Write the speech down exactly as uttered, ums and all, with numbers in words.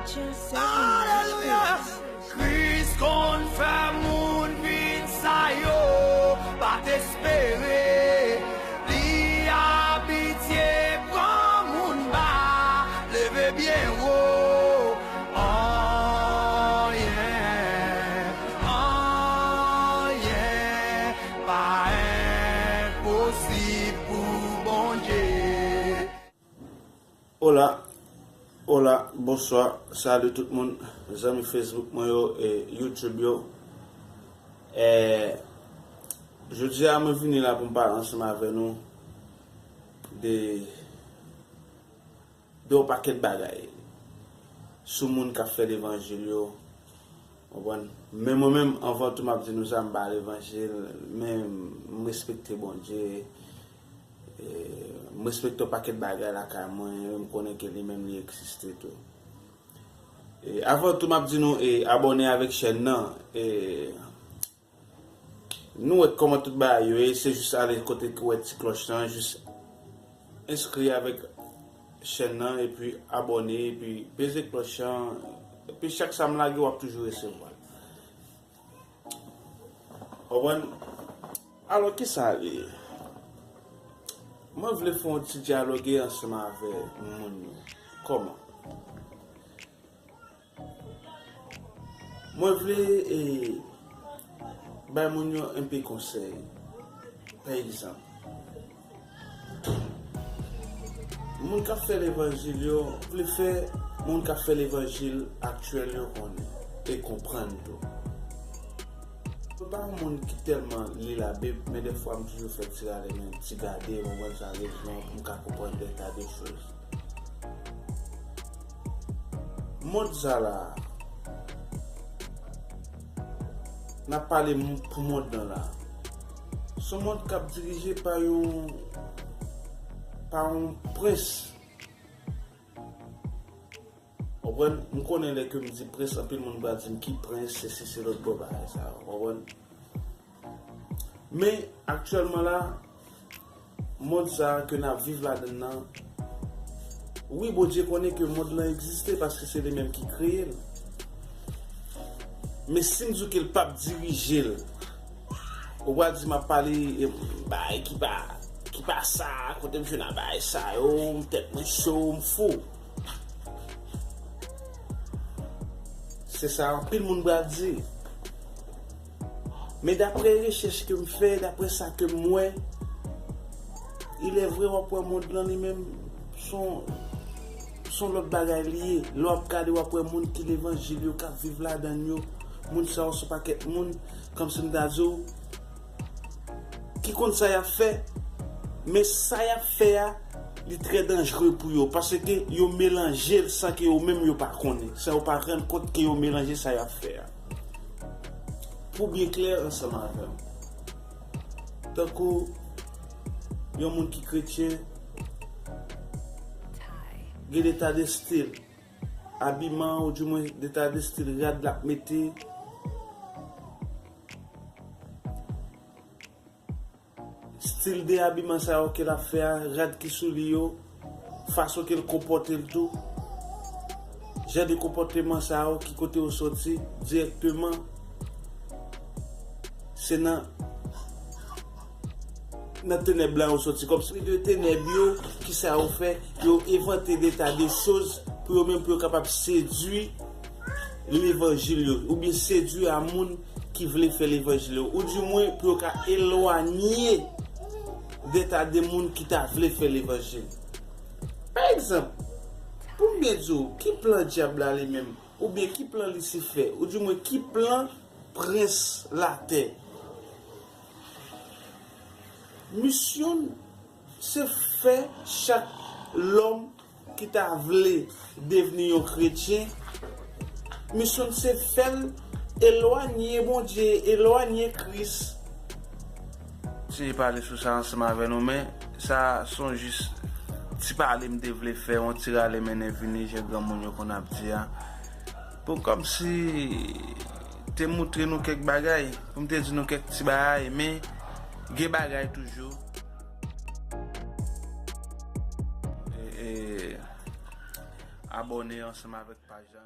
Alelouya! Kris konn fè moun vin sa yo pa t espere. Li abitye pran moun ba, leve byen wo. Anyen, anyen pa enposib pou Bondye. Hola, hola, bonswa, salut tout moun, zanmi Facebook mwen yo e YouTube yo. E, jodi a mwen vini la pou m pale ansanm avè nou de, de yon pakèt bagay sou moun k ap fè levanjil yo, konprann? Men mwen menm, anvan tou, m ap di nou sa, m pa levanjil, men m respekte Bondye. E, m respekte yon pakèt bagay lakay mwen, e m konnen ke li menm li egziste tou. E, avan tou, m ap di nou, e, abòne avèk chèn nan. E, nou wè kòman tout bagay yo ye, se jis ale kote ki wè ti klòch lan, jis enskri avèk chèn nan, epi abòne, epi peze klòch lan, epi chak sa m lage, w ap toujou resevwa l. Konprann? Alò, kisa li ye? Mwen vle fè yon ti dyaloge ansanm avè moun yo. Kòman? Mwen vle, e, bay moun yo enpe konsèy. Pa egzanp, moun k ap fè levanjil yo, vle fè moun k ap fè levanjil aktyèl yo konnen e konprann tou. Mwen pa yon moun ki tèlman li Labib, men dèfwa m toujou fè ti rale men, ti gade, mwen konn sa rezon pou m ka konprann dè ta de choz. Mond sa la, n ap pale m-, pou mond lan la. Se yon mond k ap dirije pa yon, pa yon prens. Konprann? M konnen lè ke m di prens, anpil moun pral di m ki prens, se si, se lòt bò bagay sa yo. Konprann? Men, aktyèlman la, mond sa a ke n ap viv ladann nan, wi, Bondye konnen ke mond lan egziste paske se li menm ki kreye l. Men si m di w ke l p ap dirije l, ou pral di m ap pale, e, bagay ki pa, ki pa sa, kote m jwenn a bagay sa yo, m tèt mwen cho, m fou. Se sa anpil moun pral di. Men daprè rechèch ke m fè, daprè sa ke m wè, ilèvre w ap wè mond lan li menm, se yon, se yon lòt bagay li ye. Lè w ap gade, w ap wè moun ki levanjil yo, k ap viv ladann yo. Moun sa yo se yon pakèt moun, kòmsi m ta di w, ki konn sa y ap fè, men sa y ap fè a, li trè danjre pou yo, paske yo melanje l san ke yo menm yo pa konnen, san yo pa rann kont ke yo melanje sa y ap fè a. Pou byen klè ansanm avè m, tankou yon moun ki kretyen, gen deta de stil, abiman, oudimwen deta de stil rad l ap mete, stil de abiman sa yo ke l ap fè a, rad ki sou li yo, fason ke l konpòte l tou, jan de konpòteman sa yo, ki kote yo soti dirèkteman, se nan, nan tenèb la yo soti. Kòmsi de tenèb yo, kisa yo fè? Yo envante deta de choz pou yo menm, pou yo kapab sedui levanjil yo, oubyen sedui a moun ki vle fè levanjil yo, oudimwen pou yo ka elwanye deta de moun ki ta vle fè levanjil. Pa egzanp, pou m byen di w, ki plan dyab la li menm, oubyen ki plan Lisifè, oudimwen ki plan prens latè? Misyon l, se fè chak lòm ki ta vle devni yon kretyen, misyon l se fè l elwanye Bondye, elwanye Kris. Ti pale sou sa ansanm avè nou, men sa se yon jis ti pale m te vle fè, yon ti rale mennen vini, jan granmoun yo konn ap di a. Pou kòmsi te moutre nou kèk bagay, pou m te di nou kèk ti bagay, men gen bagay toujou. E, e, a, Abòne ansanm avèk paj la.